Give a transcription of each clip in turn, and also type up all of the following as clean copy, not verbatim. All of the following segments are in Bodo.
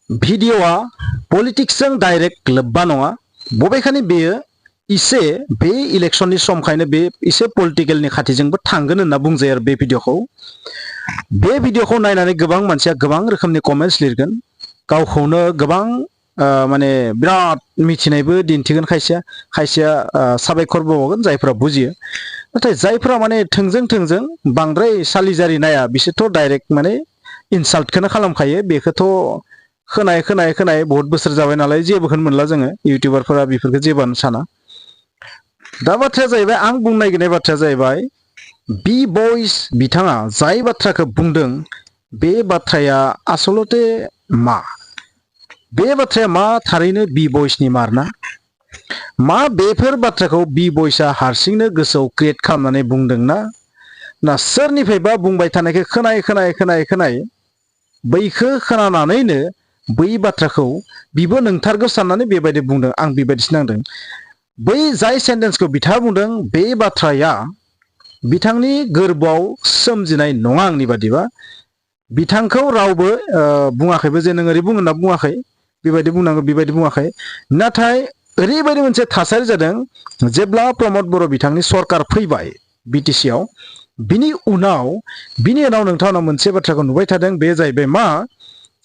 भिडिअआ पलिटिक्सजों डाइरेक्ट लोब्बा नङा बबेखानि बेयो इसे बे इलेक्शननि समखायनो बे इसे पलिटिकेलनि खाथिजोंबो थांगोन होनना बुंजायो आरो बे भिडिअखौ नायनानै गोबां मानसिया गोबां रोखोमनि कमेन्ट्स लिरगोन गावखौनो गोबां माने बिराद मिथिनायबो दिन्थिगोन खायसेया साबायखर बावगोन जायफोरा बुजियो नाथाय जायफोरा माने थोंजों बांद्राय सालिजारि नाया बिसोरथ' डाइरेक्ट माने इनसाल्टखौनो खालामखायो बेखौथ' खोनाय बहुत बोसोर जाबाय नालाय जेबोखौनो मोनला जोङो इउटिउबारफोरा बेफोरखौ जेबोआनो साना दा बाथ्राया जाहैबाय आं बुंनो नागिरनाय बाथ्राया जाहैबाय बी बयस बिथाङा जाय बाथ्राखौ बुंदों बे बाथ्राया आसलते मा बे बाथ्राया मा थारैनो बी बयसनि मारना मा बेफोर बाथ्राखौ बी बयसआ हारसिंनो गोसोआव क्रिएट खालामनानै बुंदोंना ना सोरनिफ्रायबा बुंबाय थानायखौ खोनाय बैखौ खोनानानैनो बै बाथ्राखौ बिबो नंथारगौ साननानै बेबायदि बुंदों आं बेबायदिसो नांदों बै जाय सेन्टेन्सखौ बिथाङा बुंदों बे बाथ्राया बिथांनि गोरबोआव सोमजिनाय नङा आंनि बादिबा बिथांखौ रावबो बुङाखैबो जे नों ओरै बुं होनना बुङाखै बेबायदि बुंनांगौ बेबायदि बुङाखै नाथाय ओरैबायदि मोनसे थासारि जादों जेब्ला प्रमद बर' बिथांनि सरकार फैबाय बिटिसि आव बिनि उनाव नोंथांनाव मोनसे बाथ्राखौ नुबाय थादों बे जाहैबाय मा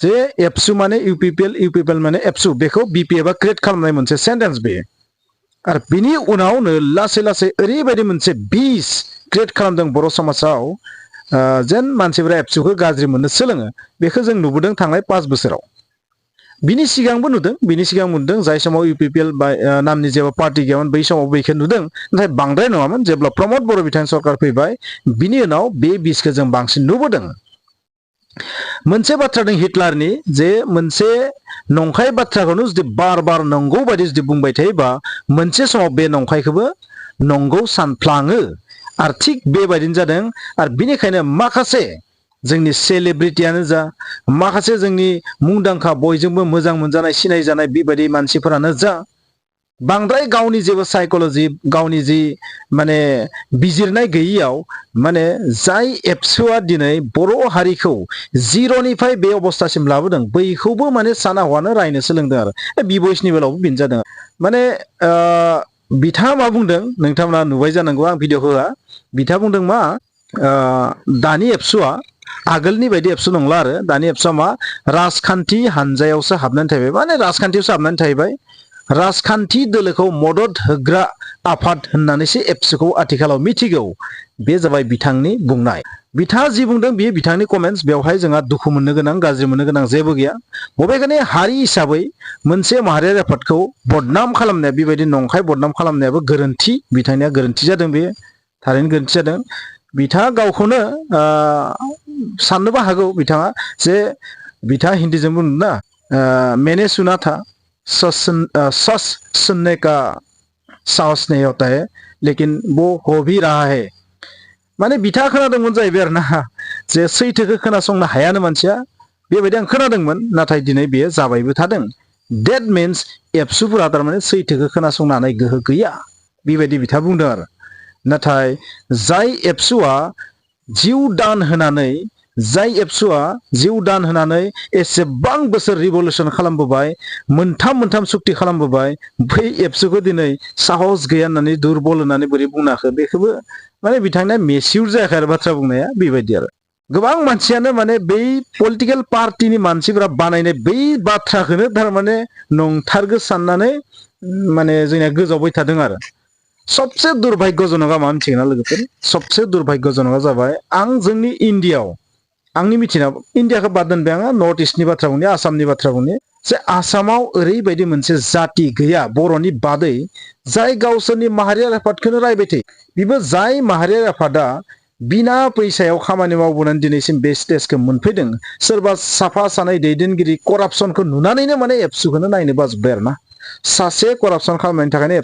जे एबसु माने UPPL माने एबसु बेखौ BPF क्रिएट खालामनाय मोनसे सेन्टेन्स बे आरो बिनि उनावनो लासै ओरैबायदि मोनसे बिस क्रिएट खालामदों बर' समाजाव जेन मानसिफोरा एबसुखौ गाज्रि मोननो सोलोङो बेखौ जों नुबोदों थांनाय 5 बोसोराव बिनि सिगांबो नुदों जाय समाव UPPL नामनि जेबो पार्टी गैयामोन बै समाव बेखौ नुदों नाथाय बांद्राय नङामोन जेब्ला प्रमद बर' बिथांनि सरकार फैबाय बिनि उनाव बे बिसखौ जों बांसिन नुबोदों मोनसे बाथ्रा दं हिटलारनि जे मोनसे नंखाय बाथ्राखौनो जुदि बार नंगौ बायदि जुदि बुंबाय थायोबा मोनसे समाव बे नंखायखौबो नंगौ सानफ्लाङो आरो थिग बेबायदिनो जादों आरो बिनिखायनो माखासे जोंनि सेलिब्रिटियानो जा माखासे जोंनि मुंदांखा बयजोंबो मोजां मोनजानाय सिनायजानाय बेबायदि मानसिफोरानो जा बांद्राय गावनि जेबो साइकोलॉजी गावनि जि माने बिजिरनाय गैयियाव माने जाय एबसुआ दिनै बर' हारिखौ जिर'निफ्राय बे अबस्थासिम लाबोदों बैखौबो माने साना हवानो रायनो सोलोंदों आरो बी बयसनि बेलायावबो बेनो जादों माने बिथाङा मा बुंदों नोंथांमोना नुबाय जानांगौ आं भिडिअ होआ बिथाङा बुंदों मा दानि एबसुआ आगोलनि बायदि एबसु नंला आरो दानि एबसुआ मा राजखान्थि हानजायावसो हाबनानै थाहैबाय माने राजखान्थियावसो हाबनानै थाहैबाय राजखान्थि दोलोखौ मदद होग्रा आफाद होननानैसो एबसुखौ आथिखालाव मिथिगौ बे जाबाय बिथांनि बुंनाय बिथाङा जि बुंदों बेयो बिथांनि कमेन्ट्स बेवहाय जोंहा दुखु मोननो गोनां गाज्रि मोननो गोनां जेबो गैया बबेखानि हारि हिसाबै मोनसे माहारियारि आफादखौ बदनाम खालामनाया बेबायदि नंखाय बदनाम खालामनायाबो गोरोन्थि बिथांनिया गोरोन्थि जादों बे थारैनो गोरोन्थि जादों बिथाङा गावखौनो साननोबो हागौ बिथाङा जे बिथाङा हिन्दीजों बुंदों ना मैंने सुना था सच सुनने का साहस नहीं होता है लेकिन वो हो भी रहा है माने बिथाङा खोनादोंमोन जाहैबाय आरो ना जे सैथोखौ खोनासंनो हायानो मानसिया बेबायदि आं खोनादोंमोन नाथाय दिनै बेयो जाबायबो थादों डेट मिन्स एबसुफोरा थारमाने सैथोखौ खोनासंनो हानाय गोहो गैया बेबायदि बिथाङा बुंदों आरो नाथाय जाय एबसुआ जिउ दान होनानै एसेबां बोसोर रिभलुसन खालामबोबाय मोनथाम सुक्ति खालामबोबाय बै एबसुखौ दिनै साहस गैया होननानै दुरबल होननानै बोरै बुंनो हाखो बेखौबो माने बिथांनिया मेसिउर जायाखै आरो बाथ्रा बुंनाया बेबायदि आरो गोबां मानसियानो माने बै पलिटिकल पार्टीनि मानसिफोरा बानायनाय बै बाथ्राखौनो थारमाने नंथारगौ साननानै माने जोंनिया गोजावबाय थादों आरो सबसे दुर्भाग्यजनकआ मा मिथिगोना लोगोफोर सबसे दुर्भाग्यजनकआ जाबाय आं जोंनि इन्डियाआव आंनि मिथिनायाव इन्डियाखौ बाद दोनबाय आङो नर्थ इस्टनि बाथ्रा बुंनि आसामनि बाथ्रा बुंनि जे आसामाव ओरैबायदि मोनसे जाति गैया बर'नि बादै जाय गावसोरनि माहारियारि आफादखौनो रायबाय थायो बेबो जाय माहारियारि आफादा बिना फैसायाव खामानि मावबोनानै दिनैसिम बे स्टेजखौ मोनफैदों सोरबा साफा सानै दैदेनगिरि करापसनखौ नुनानैनो माने एबसुखौनो नायनो बाजोब्बाय आरो ना सासे करापसन खालामनायनि थाखायनो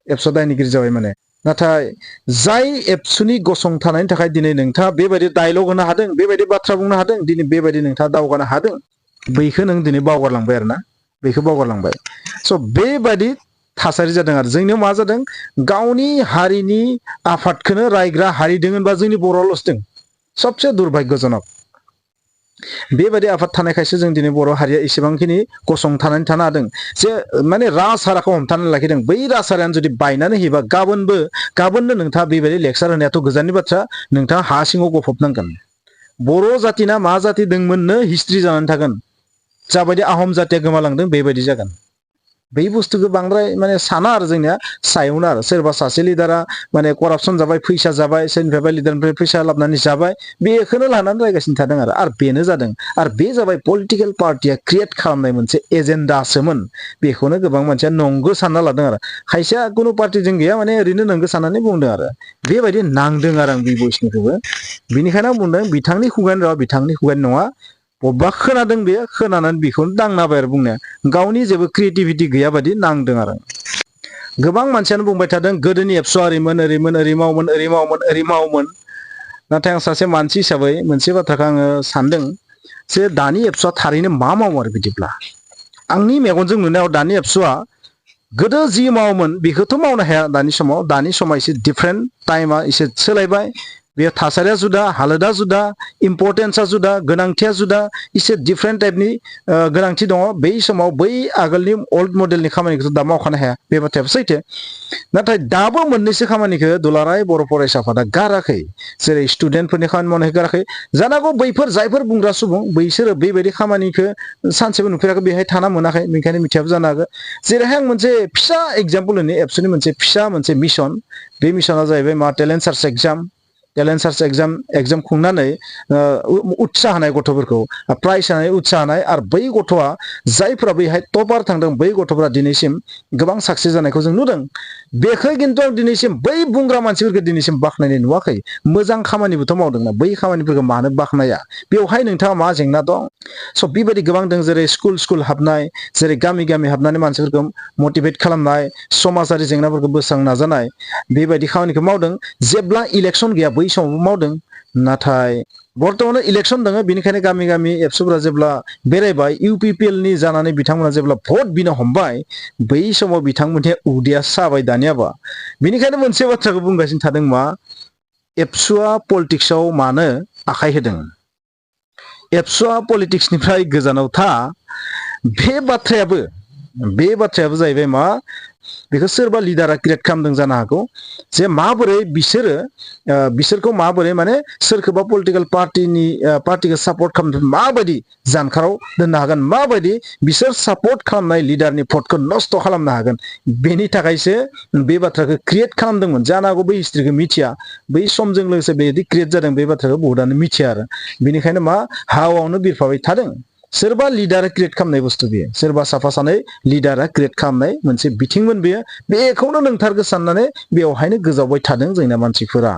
एबसु दायनिगिरि जाबाय माने नाथाय जाय एबसुनि गसंथानायनि थाखाय दिनै नोंथाङा बेबायदि डायलग होनो हादों बेबायदि बाथ्रा बुंनो हादों दिनै बेबायदि नोंथाङा दावगानो हादों बैखौ नों दिनै बावगारलांबाय आरो ना बैखौ बावगारलांबाय स' बेबायदि थासारि जादों आरो जोंनियाव मा जादों गावनि हारिनि आफादखौनो रायग्रा हारि दों होनबा जोंनि बर'आवल'सो दों सबसे दुर्भाग्यजनक बेबायदि आफाद थानायखायसो जों दिनै बर' हारिया एसेबांखिनि गसंथानानै थानो हादों जे माने राजहाराखौ हमथानानै लाखिदों बै राजहारायानो जुदि बायनानै होयोबा गाबोननो नोंथाङा बेबायदि लेक्सार होनायाथ' गोजाननि बाथ्रा नोंथाङा हा सिङाव गफबनांगोन बर' जातिना मा जाति दंमोननो हिस्ट्रि जानानै थागोन जाबायदि आहम जातिया गोमालांदों बेबायदि जागोन बै बुस्थुखौ बांद्राय माने साना आरो जोंनिया सायावनो आरो सोरबा सासे लिडारा माने करापसन जाबाय फैसा जाबाय सोरनिफ्रायबा लिडारनिफ्राय फैसा लाबोनानै जाबाय बेखौनो लानानै रायगासिनो थादों आरो बेनो जादों आरो बे जाबाय पलिटिकेल पार्टिया क्रिएट खालामनाय मोनसे एजेन्डासोमोन बेखौनो गोबां मानसिया नंगौ सानना लादों आरो खायसेया खुनु पार्टिजों गैया माने ओरैनो नंगौ साननानै बुंदों आरो बेबायदि नांदों आरो आं बि बयसनिखौबो बिनिखायनो आं बुंदों बिथांनि खुगानि रावा बिथांनि खुगानि नङा बबेबा खोनादों बेयो खोनानानै बेखौनो दांना होबाय आरो बुंनाया गावनि जेबो क्रिएटिभिटि गैया बादि नांदों आरो गोबां मानसियानो बुंबाय थादों गोदोनि एबसुआ ओरैमोन ओरै मावोमोन नाथाय आं सासे मानसि हिसाबै मोनसे बाथ्राखौ आङो सानदों जे दानि एबसुआ थारैनो मा मावो आरो बिदिब्ला आंनि मेगनजों नुनायाव दानि एबसुआ गोदो जि मावोमोन बेखौथ' मावनो हाया दानि समा एसे डिफारेन्ट टाइमा एसे सोलायबाय बे थासारिया जुदा हालोदा जुदा इम्पर्टेन्सआ जुदा गोनांथिया जुदा एसे डिफारेन्ट टाइपनि गोनांथि दङ बै समाव बै आगोलनि ओल्ड मडेलनि खामानिखौ दा मावखानो हाया बे बाथ्रायाबो सैथो नाथाय दाबो मोननैसो खामानिखौ दुलाराय बर' फरायसा आफादा गाराखै जेरै स्टुडेन्टफोरनि खामानि मावनायखौ गाराखै जानांगौ बैफोर जायफोर बुंग्रा सुबुं बैसोरो बेबायदि खामानिखौ सानसेबो नुफेराखै बेहाय थाना मोनाखै बेनिखायनो मिथियाबो जानो हागौ जेरैहाय आं मोनसे फिसा एग्जाम्पल होनो एबसुनि मोनसे मिशन बे मिशना जाहैबाय मा टेलेन्ट सार्च एग्जाम खुंनानै उत्साह होनाय गथ'फोरखौ प्राइज होनानै उत्साह होनाय आरो बै गथ'आ जायफोरा बैहाय टपार थांदों बै गथ'फोरा दिनैसिम गोबां साक्सेस जानायखौ जों नुदों बेखौ खिन्थु आं दिनैसिम बै बुंग्रा मानसिफोरखौ दिनैसिम बाख्नायनाय नुवाखै मोजां खामानिबोथ' मावदोंना बै खामानिफोरखौ मानो बाख्नाया बेवहाय नोंथाङा मा जेंना दं स' बेबायदि गोबां दं जेरै स्कुल हाबनाय जेरै गामि हाबनानै मानसिफोरखौ मटिभेट खालामनाय समाजारि जेंनाफोरखौ बोस्रांनो नाजानाय बेबायदि खामानिखौ मावदों जेब्ला इलेक्सन गैया बै समावबो मावदों नाथाय बर्तमानाव इलेक्सन दङ बेनिखायनो गामि एबसुफोरा जेब्ला बेरायबाय UPPL नि जानानै बिथांमोना जेब्ला भट बिनो हमबाय बै समाव बिथांमोननि उदैया साबाय दानियाबा बेनिखायनो मोनसे बाथ्राखौ बुंगासिनो थादों मा एबसुआ पलिटिक्सआव मानो आखाइ होदों एबसुआ पलिटिक्सनिफ्राय गोजानाव था बे बाथ्रायाबो जाहैबाय मा बेखौ सोरबा लिडारा क्रिएट खालामदों जानो हागौ जे माबोरै बिसोरखौ माबोरै माने सोरखौबा पलिटिकेल पार्टिखौ सापर्ट खालामनो माबायदि जानखाराव दोननो हागोन माबायदि बिसोर सापर्ट खालामनाय लिडारनि भटखौ नस्थ' खालामनो हागोन बेनि थाखायसो बे बाथ्राखौ क्रिएट खालामदोंमोन जानो हागौ बै हिस्ट्रिखौ मिथिया बै समजों लोगोसे बेबायदि क्रिएट जादों बे बाथ्राखौ बहुतानो मिथिया आरो बेनिखायनो मा हावावनो बिरफाबाय थादों सोरबा लिडारा क्रिएट खालामनाय बुस्थु बेयो सोरबा साफा सानै लिडारा क्रिएट खालामनाय मोनसे बिथिंमोन बेखौनो नोंथारगो साननानै बेवहायनो गोजावबाय थादों जोंना मानसिफोरा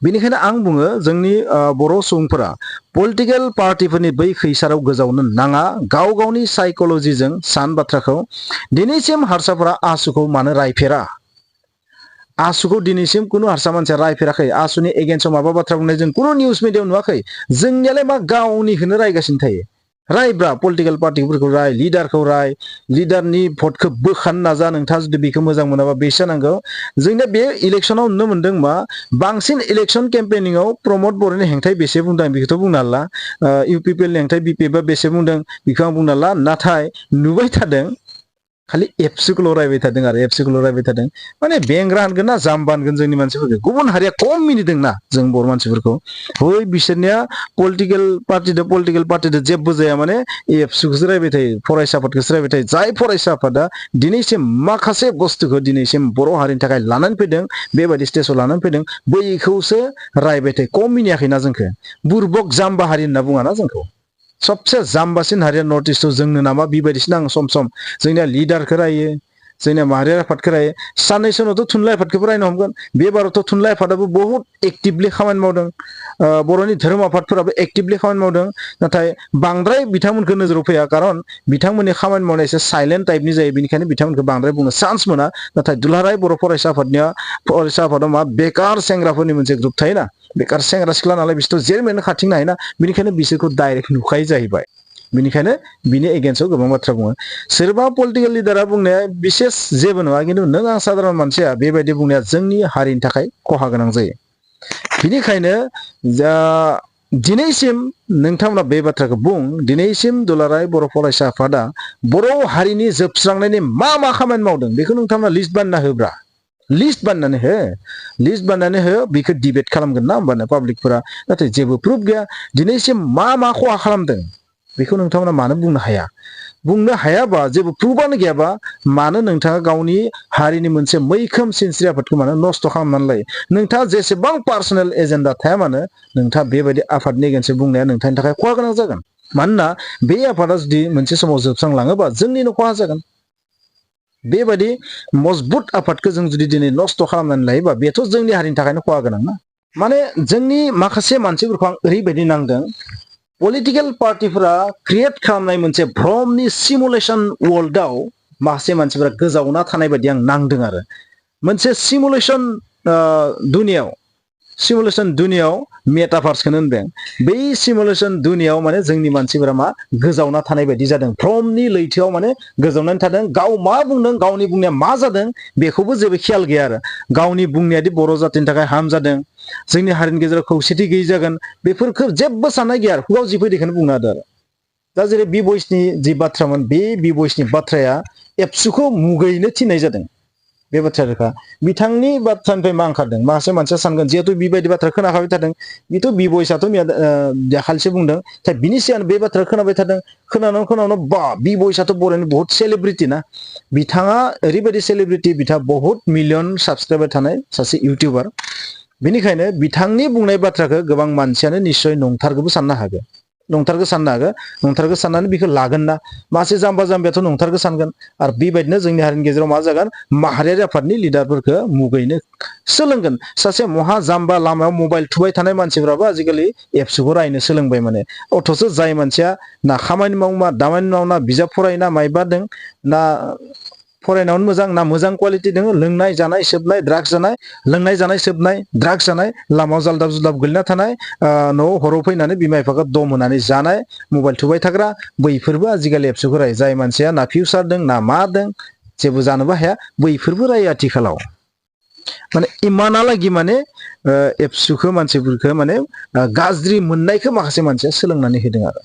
बेनिखायनो आं बुङो जोंनि बर' सुबुंफोरा पलिटिकेल पार्टिफोरनि बै खैसाराव गोजावनो नाङा गाव गावनि साइक'लजिजों सान बाथ्राखौ दिनैसिम हारसाफोरा आसुखौ मानो रायफेरा आसुखौ दिनैसिम कुनु हारसा मानसिया रायफेराखै आसुनि एगेन्स्टआव माबा बाथ्रा बुंनाय जों कुनु निउस मिडियायाव नुवाखै जोंनियालाय मा गावनिखौनो रायगासिनो थायो रायब्रा पलिटिकेल पार्टिफोरखौ राय लिडारखौ राय लिडारनि भटखौ बोखानो नाजा नोंथाङा जुदि बेखौ मोजां मोनाबा बेसो नांगौ जोंनिया बे इलेक्सनाव नुनो मोनदों मा बांसिन इलेक्सन केम्पेनिंआव प्रमद बर'नि हेंथायै बेसे बुंदों आं बेखौथ' बुंनो हाला UPPL नि हेंथायै BPF बेसे बुंदों बेखौ आं बुंनो हाला नाथाय नुबाय थादों खालि एबसुखौल' रायबाय थादों आरो एबसुखौल' रायबाय थादों माने बेंग्रा होनगोन ना जाम्बा होनगोन जोंनि मानसिफोरखौ गुबुन हारिया खम मिनिदोंना जों बर' मानसिफोरखौ हय बिसोरनिया पलिटिकेल पार्टिजों जेबो जाया माने एबसुखौसो रायबाय थायो फरायसा आफादखौसो रायबाय थायो जाय फरायसा आफादा दिनैसिम माखासे बुस्थुखौ दिनैसिम बर' हारिनि थाखाय लानानै फैदों बेबायदि स्टेजाव लानानै फैदों बैखौसो रायबाय थायो खम मिनियाखैना जोंखौ बुरबक जाम्बा हारि होनना बुङाना जोंखौ सबसे जाम्बासिन हारिया नर्थ इस्टआव जोंनो नामा बेबायदिसिनो आं सम जोंनिया लिडारखौ रायो जोंनिया माहारियारि आफादखौ रायो साननैसो उनावथ' थुनलाइ आफादखौबो रायनो हमगोन बे बारावथ' थुनलाइ आफादाबो बहुत एक्टिभलि खामानि मावदों बर'नि धोरोम आफादफोराबो एक्टिभलि खामानि मावदों नाथाय बांद्राय बिथांमोनखौ नोजोराव फैया खारन बिथांमोननि खामानि मावनाया एसे साइलेन्ट टाइपनि जायो बेनिखायनो बिथांमोनखौ बांद्राय बुंनो चान्स मोना नाथाय दुलाराय बर' फरायसा आफादाव मा बेकार सेंग्राफोरनि मोनसे ग्रुप थायोना बेकार सेंग्रा सिख्ला नालाय बिसोरथ' जेरैमेरैनो खाथिंनो हायोना बेनिखायनो बिसोरखौ डाइरेक्ट नुखायो जाहैबाय बेनिखायनो बिनि एगेन्स्टआव गोबां बाथ्रा बुङो सोरबा पलिटिकेल लिडारा बुंनाया बिसेस जेबो नङा खिन्थु नों आं साधारन मानसिया बेबायदि बुंनाया जोंनि हारिनि थाखाय खहा गोनां जायो बेनिखायनो दिनैसिम नोंथांमोना बे बाथ्राखौ बुं दिनैसिम दुलाराय बर' फरायसा आफादा बर' हारिनि जोबस्रांनायनि मा खामानि मावदों बेखौ नोंथांमोना लिस्ट बानायना होब्रा लिस्ट बानायनानै हो बेखौ डिबेट खालामगोन ना होमबानो पाब्लिकफोरा नाथाय जेबो प्रुफ गैया दिनैसिम मा खहा खालामदों बेखौ नोंथांमोना मानो बुंनो हायाबा जेबो प्रुफानो गैयाबा मानो नोंथाङा गावनि हारिनि मोनसे मैखोम सिनस्रि आफादखौ मानो नस्थ' खालामनानै लायो नोंथाङा जेसेबां पार्सनेल एजेन्डा थाया मानो नोंथाङा बेबायदि आफादनि एगेन्स्ट बुंनाया नोंथांनि थाखाय खहा गोनां जागोन मानोना बे आफादा जुदि मोनसे समाव जोबस्रांलाङोबा जोंनिनो खहा जागोन बेबायदि मजबुत आफादखौ जों जुदि दिनै नस्थ' खालामनानै लायोबा बेथ' जोंनि हारिनि थाखायनो खहा गोनां ना माने जोंनि माखासे मानसिफोरखौ आं ओरैबायदि नांदों पलिटिकेल पार्टिफोरा क्रिएट खालामनाय मोनसे भ्रमनि सिमुलेशन वर्ल्डआव माखासे मानसिफोरा गोजावना थानाय बायदि आं नांदों आरो मोनसे सिमुलेशन दुनियाव मेटाभार्सखौनो होनदों बै सिमुलेशन दुनियाव माने जोंनि मानसिफोरा मा गोजावना थानाय बायदि जादों भ्रमनि लैथोआव माने गोजावनानै थादों गाव मा बुंदों गावनि बुंनाया मा जादों बेखौबो जेबो ख्याल गैया आरो गावनि बुंनायादि बर' जातिनि थाखाय हाम जादों जोंनि हारिनि गेजेराव खौसेथि गैयै जागोन बेफोरखौ जेबो साननाय गैया खुगाव जि फैदो बेखौनो बुंना होदो आरो दा जेरै बि भइसनि जि बाथ्रामोन बे बि भइसनि बाथ्राया एबसुखौ मुगैनो थिननाय जादों बे बाथ्राया रोखा बिथांनि बाथ्रानिफ्राय मा ओंखारदों माखासे मानसिया सानगोन जिहेतु बेबायदि बाथ्रा खोनाखाबाय थादों बेथ' बि भइसआथ' दाखालिसो बुंदों बिनि सिगां बे बाथ्रा खोनाबाय थादों खोनानो बा बि भइसआथ' बर'नि बहुत सेलिब्रिटि ना बिथाङा ओरैबायदि सेलिब्रिटि बिथाङा बहुत मिलियन साबसक्राइबार थानाय सासे इउटिउबार बेनिखायनो बिथांनि बुंनाय बाथ्राखौ गोबां मानसियानो निस्सय नंथारगौबो साननो हागौ नंथारगौ साननानै बेखौ लागोन ना मासे जाम्बा जाम्बियाथ' नंथारगौ सानगोन आरो बेबायदिनो जोंनि हारिनि गेजेराव मा जागोन माहारियारि आफादनि लिडारफोरखौ मुगैनो सोलोंगोन सासे महा जाम्बा लामायाव मबाइल थुबाय थानाय मानसिफ्राबो आजिखालि एबसुखौ रायनो सोलोंबाय माने अथ'स' जाय मानसिया ना खामानि मावना दामानि मावना बिजाब फरायना मायबादों ना फरायनायावनो मोजां ना मोजां क्वालिटि दङ लोंनाय जानाय सोबनाय ड्राग्स जानाय लोंनाय जानाय सोबनाय ड्राग्स जानाय लामायाव जालदाब जुलदाब गोलैना थानाय न'आव हराव फैनानै बिमा बिफाखौ दम होनानै जानाय मबाइल थुबाय थाग्रा बैफोरबो आजिखालि एबसुखौ रायो जाय मानसिया ना फिउसार दं ना मा दं जेबो जानोबो हाया बैफोरबो रायो आथिखालाव माने इमानहालागि माने एबसुखौ मानसिफोरखौ माने गाज्रि मोननायखौ माखासे मानसिया सोलोंनानै होदों आरो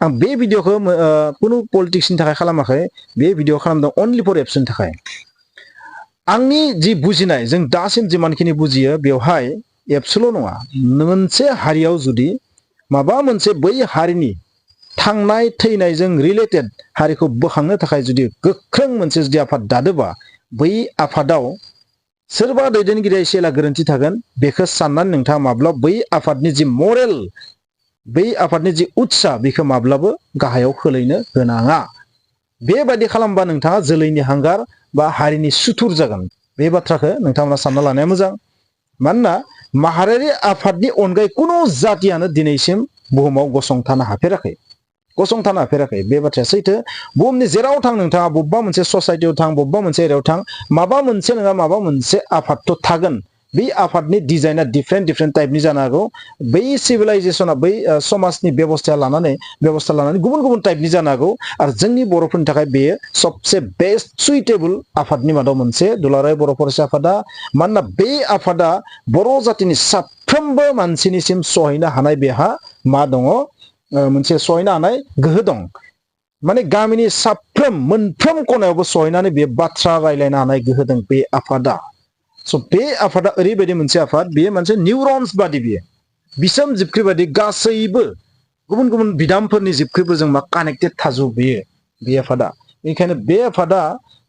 आं बे भिडिअखौ कुनु पलिटिक्सनि थाखाय खालामाखै बे भिडिअ खालामदों अनलि फर एबसुनि थाखाय आंनि जि बुजिनाय जों दासिम जिमानखिनि बुजियो बेवहाय एबसुल' नङा मोनसे हारियाव जुदि माबा मोनसे बै हारिनि थांनाय थैनायजों रिलेटेड हारिखौ बोखांनो थाखाय जुदि गोख्रों मोनसे जुदि आफाद दादोबा बै आफादाव सोरबा दैदेनगिरिया एसेला गोरोन्थि थागोन बेखौ साननानै नोंथाङा माब्लाबा बै आफादनि जि मरेल बै आफादनि जि उत्सा बेखौ माब्लाबो गाहायाव खोलैनो होनाङा बेबायदि खालामबा नोंथाङा जोलैनि हांगार बा हारिनि सुथुर जागोन बे बाथ्राखौ नोंथांमोना सानना लानाया मोजां मानोना माहारियारि आफादनि अनगायै कुनु जातियानो दिनैसिम बुहुमाव गसंथानो हाफेराखै बे बाथ्राया सैथो बुहुमनि जेराव थां नोंथाङा बबेबा मोनसे ससाइटियाव थां बबेबा मोनसे एरियायाव थां माबा मोनसे नङा माबा मोनसे आफादथ' थागोन बै आफादनि डिजाइना डिफरेन्ट टाइपनि जानो हागौ बै सिभिलाइजेसना बै समाजनि बेबस्था लानानै गुबुन गुबुन टाइपनि जानो हागौ आरो जोंनि बर'फोरनि थाखाय बेयो सबसे बेस्ट सुइटेबल आफादनि मादाव मोनसे दुलाराय बर' फरायसा आफादा मानोना बे आफादा बर' जातिनि साफ्रोमबो मानसिनिसिम सहैनो हानाय बेहा मा दङ मोनसे सहैनो हानाय गोहो दं माने गामिनि मोनफ्रोम खनायावबो सहैनानै बे बाथ्रा रायलायनो हानाय गोहो दं बे आफादा बे आफादा ओरैबायदि मोनसे आफाद बेयो मोनसे निउरन्स बादि बियो बिसोम जिबख्रि बादि गासैबो गुबुन गुबुन बिदामफोरनि जिबख्रिफोरजों मा कानेक्टेड थाजोब बेयो बे आफादा बेनिखायनो बे आफादा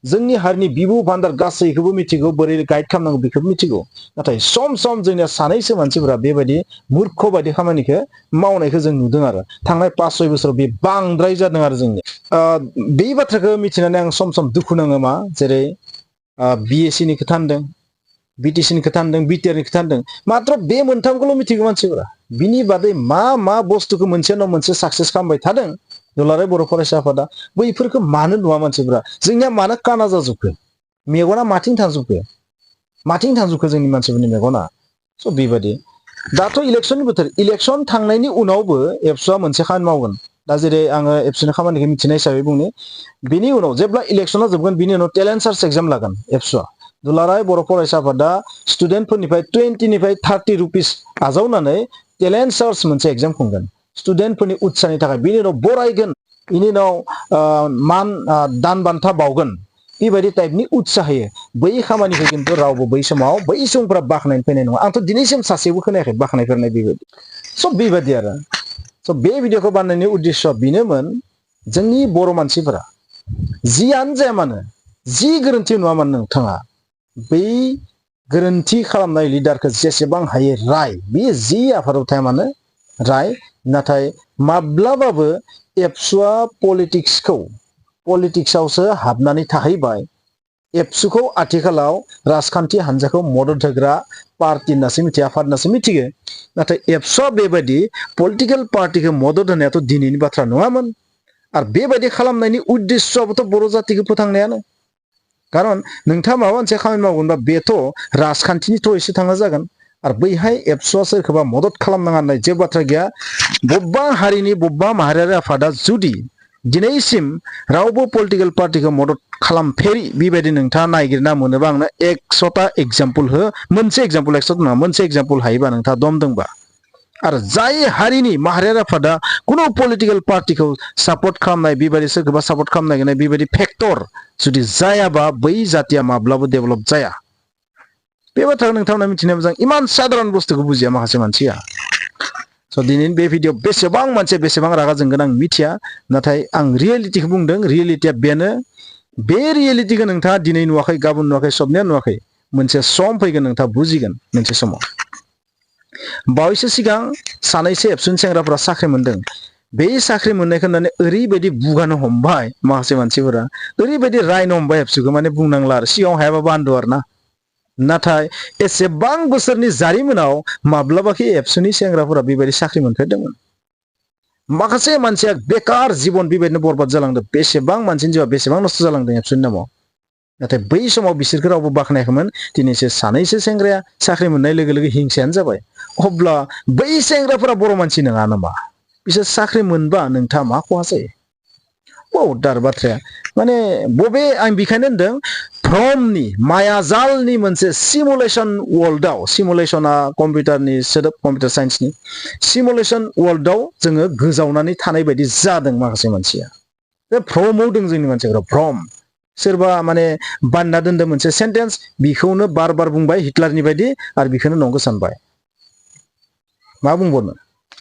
जोंनि हारिनि बिबु बान्दार गासैखौबो मिथिगौ बोरै गाइड खालामनांगौ बेखौबो मिथिगौ नाथाय सम जोंनिया सानैसो मानसिफोरा बेबायदि मूर्ख बायदि खामानिखौ मावनायखौ जों नुदों आरो थांनाय 5-6 बोसोराव बे बांद्राय जादों आरो जोंनि बे बाथ्राखौ मिथिनानै आं सम दुखु नाङो मा जेरै बिएससिनि खोथा होनदों बिटिसिनि खोथा होनदों बिटिआरनि खोथा होनदों मात्र बे मोनथामखौल' मिथिगौ मानसिफोरा बिनि बादै मा बुस्थुखौ मोनसे उनाव मोनसे साक्सेस खालामबाय थादों दुलाराय बर' फरायसा आफादा बैफोरखौ मानो नुवा मानसिफोरा जोंनिया मानो काना जाजोबखो मेगना माथिं थांजोबखो जोंनि मानसिफोरनि मेगना स' बेबायदि दाथ' इलेक्सननि बोथोर इलेक्सन थांनायनि उनावबो एबसुआ मोनसे खामानि मावगोन दा जेरै आङो एबसुनि खामानिखौ मिथिनाय हिसाबै बुंनि बिनि उनाव जेब्ला इलेक्सना जोबगोन बिनि उनाव टेलेन्ट सार्च एग्जाम लागोन एबसुआ दुलाराय बर' फरायसा आफादा स्टुडेन्टफोरनिफ्राय 20 निफ्राय 30 रुपिस आजावनानै टेलेन्ट सार्च मोनसे एग्जाम खुंगोन स्टुडेन्टफोरनि उत्साहनि थाखाय बिनि उनाव बरायगोन बिनि उनाव मान दान बान्था बावगोन बेबायदि टाइपनि उत्साह होयो बै खामानिखौ खिन्थु रावबो बै समाव बै सुबुंफोरा बाख्नायनो फैनाय नङा आंथ' दिनैसिम सासेबो खोनायाखै बाख्नायफेरनाय बेबायदि स' बेबायदि आरो स' बे भिडिअखौ बानायनायनि उद्देश्यआ बेनोमोन जोंनि बर' मानसिफोरा जियानो जाया मानो जि गोरोन्थि नङा मानो नोंथाङा बै गोरोन्थि खालामनाय लिडारखौ जेसेबां हायो राय बे जि आफादाव थाया मानो राय नाथाय माब्लाबाबो एबसुआ पलिटिक्सआवसो हाबनानै थाहैबाय एबसुखौ आथिखालाव राजखान्थि हान्जाखौ मदद होग्रा पार्टि होननासो मिथियो आफाद होननासो मिथियो नाथाय एबसुआ बेबायदि पलिटिकेल पार्टिखौ मदद होनायाथ' दिनैनि बाथ्रा नङामोन आरो बेबायदि खालामनायनि उद्देश्यआबोथ' बर' जातिखौ फोथांनायानो खारन नोंथाङा माबा मोनसे खामानि मावगोनबा बेथ' राजखान्थिनि थ्रयैसो थाङा जागोन आरो बैहाय एबसुआ सोरखौबा मदद खालामनाङा होननाय जेबो बाथ्रा गैया बबेबा हारिनि बबेबा माहारियारि आफादा जुदि दिनैसिम रावबो पलिटिकेल पार्टिखौ मदद खालामफेरि बेबायदि नोंथाङा नायगिरना मोनोबा आंनो 100टा एग्जाम्पल हो मोनसे एग्जाम्पल 100 नङा मोनसे एग्जाम्पल हायोबा नोंथाङा दम दंबा आरो जाय हारिनि माहारियारि आफादा कुनु पलिटिकेल पार्टिखौ सापर्ट खालामनाय बेबायदि सोरखौबा सापर्ट खालामनाय बेबायदि फेक्टर जुदि जायाबा बै जातिया माब्लाबो डेभेलप जाया बे बाथ्राखौ नोंथांमोना मिथिनाया मोजां इमान साधारन बुस्थुखौ बुजिया माखासे मानसिया स' दिनैनि बे भिडिअ बेसेबां मानसि बेसेबां रागा जोंगोन आं मिथिया नाथाय आं रियेलिटिखौ बुंदों रियेलिटिया बेनो बे रियेलिटिखौ नोंथाङा दिनै नुवाखै गाबोन नुवाखै सबनिया नुवाखै मोनसे सम फैगोन नोंथाङा बुजिगोन मोनसे समाव बावैसो सिगां सानैसो एबसुनि सेंग्राफोरा साख्रि मोनदों बे साख्रि मोननायखौ होननानै ओरैबायदि बुगानो हमबाय माखासे मानसिफोरा ओरैबायदि रायनो हमबाय एबसुखौ माने बुंनांला आरो सिगाङाव हायाबाबो आन्दो आरो ना नाथाय एसेबां बोसोरनि जारिमिनाव माब्लाबाखि एबसुनि सेंग्राफोरा बेबायदि साख्रि मोनफेरदोंमोन माखासे मानसिया बेकार जीबन बेबायदिनो बरबाद जालांदों बेसेबां मानसिनि जिउआ बेसेबां नस्थ' जालांदों एबसुनि नामाव नाथाय बै समाव बिसोरखौ रावबो बाख्नायाखैमोन दिनैसो सानैसो सेंग्राया साख्रि मोननाय लोगो लोगो हिंसायानो जाबाय अब्ला बै सेंग्राफोरा बर' मानसि नङा नामा बिसोर साख्रि मोनबा नोंथाङा मा खहा जायो बहुतदार बाथ्राया माने बबे आं बेखायनो होनदों भ्रमनि मायाजालनि मोनसे सिमुलेशन वर्ल्डआव सिमुलेशना कम्पिउटारनि सोदोब कम्पिउटार साइन्सनि सिमुलेशन वर्ल्डआव जोङो गोजावनानै थानाय बायदि जादों माखासे मानसिया बे भ्रमाव दं जोंनि मानसिफोरा भ्रम सोरबा माने बानना दोनदों मोनसे सेन्टेन्स बेखौनो बार बार बुंबाय हिटलारनि बायदि आरो बेखौनो नंगौ सानबाय मा बुंबावनो